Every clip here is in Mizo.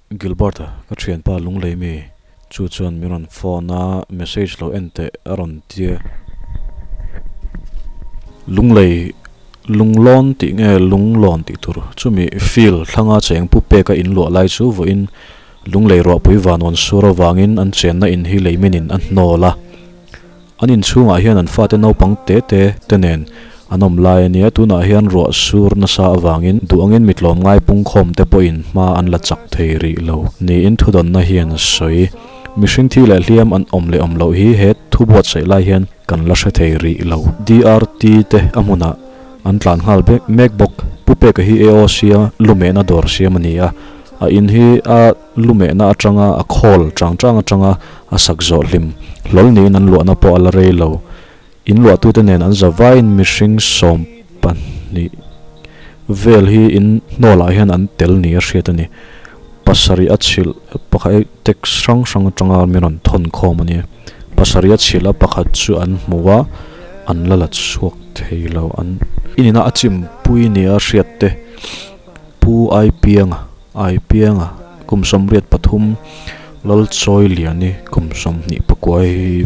Gilbert-a ka thianpa lunglei mi chu chuan min rawn phone a, message lo en teh a rawn tia. Lunglei lunglawn tih nge lunglawn tih tur chumi field thlanga cheng pu peka in luah lai chu vawiin lunglei ruahpui vanawn sur avangin an chenna in hi leiminin a hnawl a. An inchhungah hian an fate naupang te te te nen an awm lai a nia, tunah hian ruah sur nasa avangin duh angin mi tlawmngai pungkhawm te pawhin hma an la chak thei rih lo niin thudawnna hian a sawi. Mihring thi leh hliam an awm leh awm loh hi he thu buatsaih lai hian kan la hre thei rih lo. DRT te a hmunah an tlan nghal mek bawk. Pu Peka hi AOC a lumehna dawr siam a ni a, a in hi a Lumehna atanga a khawl chang chang atanga a sak zawh hlim hlawl niin an luahna pawh a la rei lo. In luahtute nen an za vaiin mihring 12 vel hi in hnawlah hian an tel ni a hriat a ni. Pasarih a chhilh pakhat text hrang hrang atanga mi rawn thawn khawm a nia. Pasarih a chhilh a pakhat chu an hmu a, an la la chhuak thei lo. An inina a chimpui nia hriat te Pu Aipianga, Aipianga, kum 83, Lalchawiliani, kum 29 hi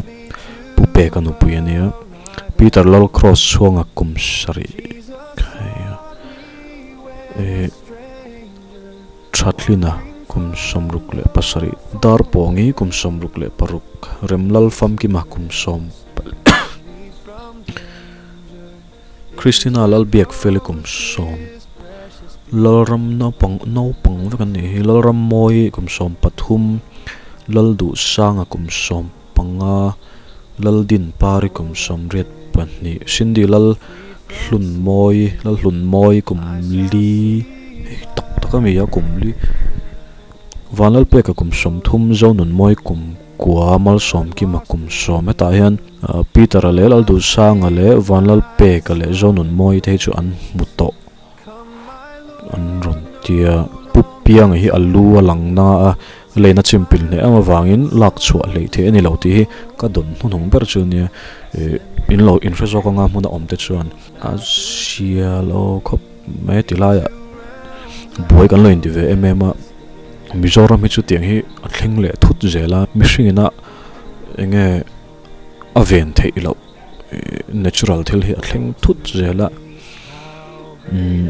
Pu Peka nupui a nia. Peter Lalcross chhuanga kum 7 eh Thatlina kum 67, Darpawngi kum 66, Remlalfamkima kum 10. Christina Lalbiakfeli kum 10, Lalram naupang naupang vek an nih hi, Lalram Mawi kum 13, Lalduhsanga kum 15, Laldinpari kum 82, Cindy Lalhlunmawi Lalhlunmawi kum 4, hei tak tak a mi a kum 4, Vanlalpeka kum 30, Zonunmawi kum 9, Malsawmkima kum 10 hetah hian. Peter-a leh Lalduhsanga leh Vanlalpeka leh Zonunmawii te hi chu an hmu tawh an rawn tia. Pu Pianga hi a lu a lang na a, leina chimpil hneh em avangin lak chhuah hleih theih a ni lo tih hi ka dawn hnuhnung ber chu a nia. Ih in lo inhre zawk anga hmun a awm te chuan a zia lo khawp mai ti laiah buai kan lo inti ve em em a. Mizoram hi chu tiang hi a thleng leh thut zel a, mihring ina eng nge a ven theih loh natural thil hi a thleng thut zel a umm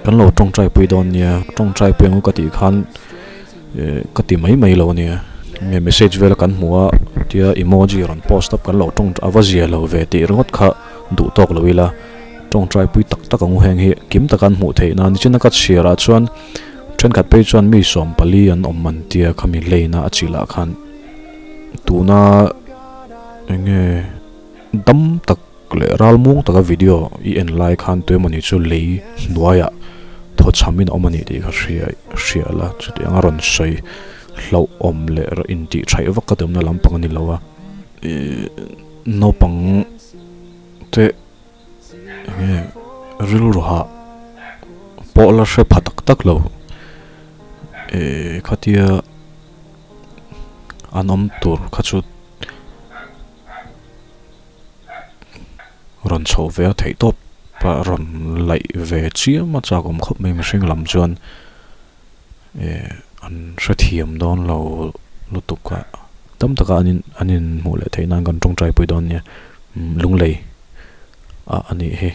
kan lo tawngtai pui dawn nia tawngtai pui ang ka tih khan eh ka ti mai mai lo ania nge message vel a kan hmu a tia emoji rawn post up kan lo tawng a va zia lo ve tih ringawt kha duh tawk lo ila tawngtai pui tak tak ang u heng hi kim taka an hmuh theih nan nichina ka chhiar ah chuan thenkhat phei chuan mi 14 an awm an tia khami lane a a chilh ah khan. Tuna eng nge dam tak leh ral muang taka video i en lai khan tuemawni chu lei hnuaiah thaw chhamin a awm a ni tih ka hria hria la chutiang a rawn sawi hlauhawm leh intih thaih vak ka tumna lampang a ni lo a ihh naupang te eng nge rilru hah pawh la hre pha tak tak lo ihh khatia. An awm tur kha chu rawn chhoh ve a theih tawp a rawn laih ve chiam a chak awm khawp mai mihring lam chuan eh an hrethiam dawn lo lutuk a tam taka an in an inhmuh leh theih nan kan tawngtai pui dawn nia lunglei ah a nih hi.